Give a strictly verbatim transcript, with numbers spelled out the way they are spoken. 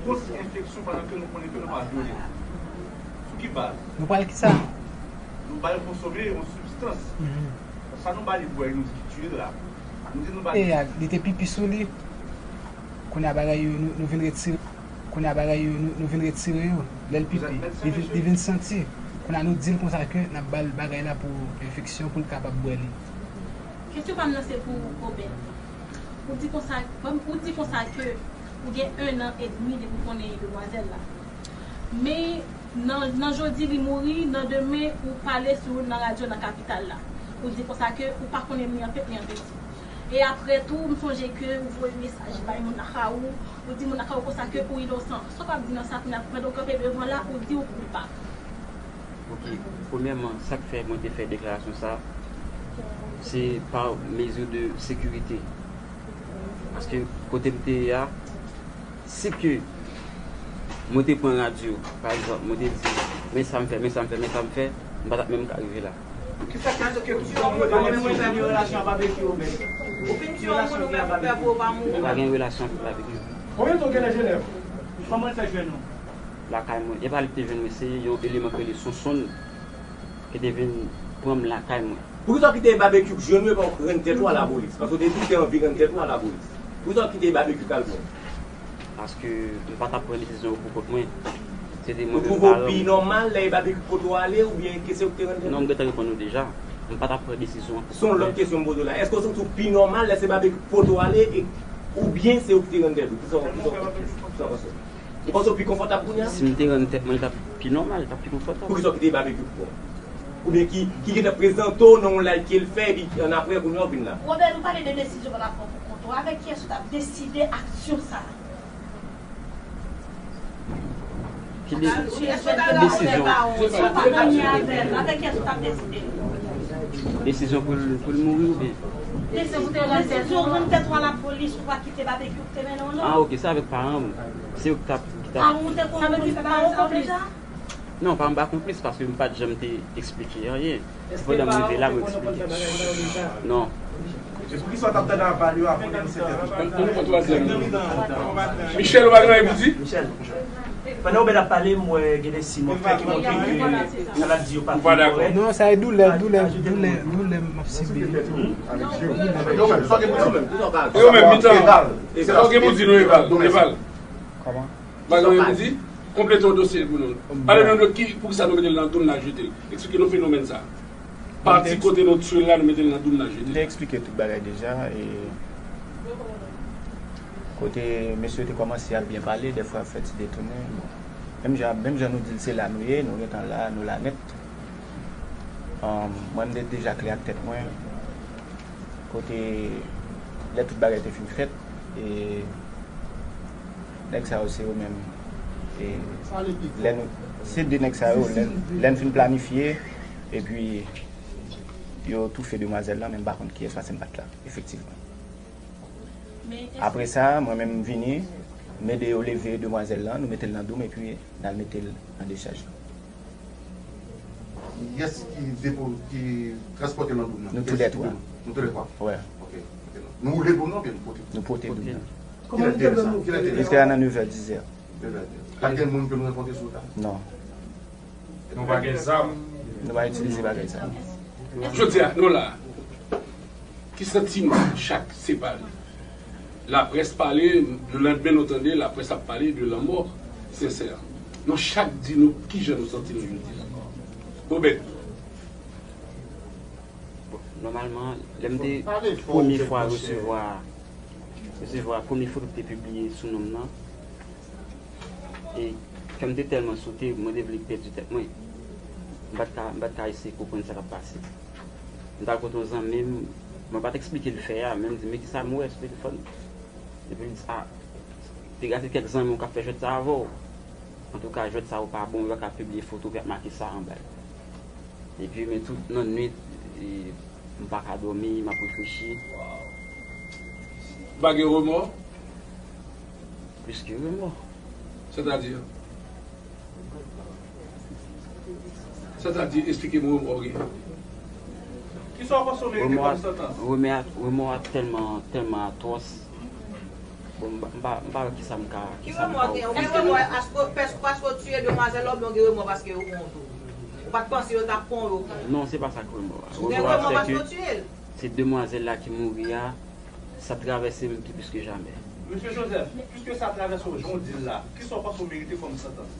Kont enfeksyon pandan ke nou konnen ke nou pa vyole. Sou ki baz? Nou pral kisa? Nou ba l konsome yon sibstans. Mhm. Sa nou ba li bwè, nou di ki tiye l la. Nou di nou ba li. E a, li te pipi sou li. Kounye a bagay yo, nou, nou vin retire. Kounye a bagay yo, nou, nou vin retire yo. Lè l pipi, li vin, li vin santi. Kounye a nou di l konsa ke n ap ba l bagay la pou enfeksyon, pou l kapab bwè li. Kesyon pa m nan se pou Obed. Ou di konsa, ou di konsa ke ou gen en an edmi depi w konnen demwazèl la. Men nan, nan jodi li mouri, nan demen ou pale sou nan radyo nan kapital la. Ou di konsa ke ou pa konnen ni an tèt ni an peti. E apre tou, m sonje ke ou voye mesaj bay moun lakay ou, ou di moun lakay ou konsa ke ou inosan. Sa w ap di nan sa kounye a, pandan w kanpe devan la, ou di ou koupab. Ok. Premyèman, sa k fè mwen te fè deklarasyon sa, se pa mezi de sekirite. Paske kote m te ye a, si ke mwen te pran radyo, pa egzanp, mwen te di, men sa m fè, men sa m fè, men sa m fè, m pa t ap menm ka rive la. Kisa ki fè ke tout moun yo pa gen relasyon ak Babekyou, Obed? Ou fin tchwe yon moun ou menm ou pè pou ou pa mouri? M pa gen relasyon avèk Babekyou. Konbyen tan w gen nan Jenèv? Kòman l fè jwenn ou? Lakay mwen. E pa li ki te jwenn mwen, se yon eleman ki rele Sonsonn ki te vin pran m lakay mwen. Poukisa w kite Babekyou jwenn ou epi w rann tèt ou a lapolis? Paske w te di w te anvi rann tèt ou a lapolis. Poukisa w kite Babekyou k al pran w? Paske m pa t ap pran desizyon yo pou kont mwen. Se te mwen menm paran m. Ou twouve w pi nòmal lè e Babekyou k pote w ale oubyen ke se ou ki te rann tèt ou? Non, m gentan reponn ou deja. M pa t ap pran desizyon an pou kont mwen. Se yon lòt kesyon m poze w la. Èske w santi w pi nòmal lè se Babekyou k pote w ale e oubyen se ou ki te rann tèt ou? Kisa w, kisa w, kisa w panse? Ou panse w pi konfòtab kounye a? Si m te rann tèt mwen, li t ap pi nòmal, li t ap pi konfòtab. Poukisa w kite Babekyou pran w? Oubyen ki, ki gentan prezante w nan yon live ke l fè, epi annapre, kounye a w vin la? Robert, nou pale de desizyon w t ap pran pou kont ou. Avèk kiyès ou t ap deside aksyon sa a? Ki de, desizyon? Si w pa t anyen avè l, avèk kiyès ou t ap deside? Desizyon pou l, pou l mouri oubyen? Desizyon pou te rann tèt ou a lapolis, ou pa kite Babekyou ki te mennen w non. Ah, ok, se avèk paran m. Se yo ki t ap, ki t ap. Paran w te konplis bagay sa yo deja? Non, paran m pa konplis paske m pa t janm te eksplike anyen. Se pandan m rive la mwen eksplike. Non. E poukisa w t ap tande aval yo avan ke nou sete antre? Ann, ann pran twazyèm nan. Michel, ou pa gen anyen pou di? Michel, pandan Obed ap pale, m wè gen de siy m wè ki montre ke sa l ap di yo pa fin kòrèk. Non, sa e doulè, doulè, doulè, doulè m ap sibi. E yo menm, mitan. Sa w gen pou di nou, Eval? Eval. Kòman? Bagay yo di, konplete yon dosye pou nou. Pale nou de ki, poukisa nou mete l nan doum n al jete l. Eksplike nou fenomèn sa. Pati kote nou tchwe l la, nou mete l nan doum n al jete l. M te eksplike tout bagay deja. E kote mesye yo te kòmanse ap byen pale, dèfwa ap fè ti detounen. Bon. Menm jan, menm jan nou di l se la nou ye, nou gentan la, nou la nèt. Mwen, m te deja klè ak tèt mwen. Kote lè tout bagay te fin fèt, e nèg sa yo se yo menm. E lè nou, se de nèg sa yo, lè, lè n fin planifye, epi yo toufe demwazèl lan, men m pa konn kiyès paske m pa t la, efektivman. Apre sa, mwen menm m vini, m ede yo leve demwazèl lan, nou mete l nan doum, epi n al mete l nan dechaj lan. Kiyès ki depo, ki transpòte l nan doum nan? Nou toulètwa. Nou toulètwa? Wi. Ok. Nou woule doum nan oubyen nou pote? Nou pote doum nan. Kilè te ye sa? Kilè te ye sa? Li te a nan nevè, dizè. Nevè, dizè. Pa t gen moun ke nou rankontre sou wout la? Non. Nou pa gen zam? Nou pa itilize bagay sa. Jodi a, nou la. Ki santiman chak separe? Laprès pale, lelandmen nou tande laprès ap pale de lanmò Sensè. Nou chak di nou kijan nou santi nou jodi a. Obed. Bon, nòmalman, lè m te premye fwa resevwa, resevwa premye foto ki te pibliye sou non m nan, e kè m te tèlman sote, mwen te vle pèdi tèt mwen. M pa t ka, m pa t ka eseye konprann sa k ap pase. M t al kote yon zanmi m, mwen pa t eksplike l fè a, men m di, men kisa m wè sou telefòn? Epi l di, a, te gade kèk zanmi w k ap fè jwèt sa avè w. Antouka, jwèt sa yo pa bon, yo pa ka pibliye foto ki ap make sa anba l. Epi, men tout nan nwit, e, m pa ka dòmi, m ap reflechi. Ou pa gen remò? Plis ke remò. Sètadi? Sètadi, esplike m remò w gen. Kisa w konsome ki te kòm santans? Remò a, remò a tèlman, tèlman atwòs. M pa, m pa, m pa wè kisa m ka, Ki kisa m remò ka gen? Ou ofri. gen remò paske, paske, paske w tiye demwazèl la oubyen w gen remò paske yo pran w tou? Ou pa t panse yo t ap pran w yo pran? Non, se pa sa k remò a. Ou gen Remò a remò se paske ke w tiye l? Se demwazèl la ki mouri a, sa travèse m plis ke jamè. Mesye Joseph, piske sa travèse w jan w di l la, kisa w panse w merite kòm santans?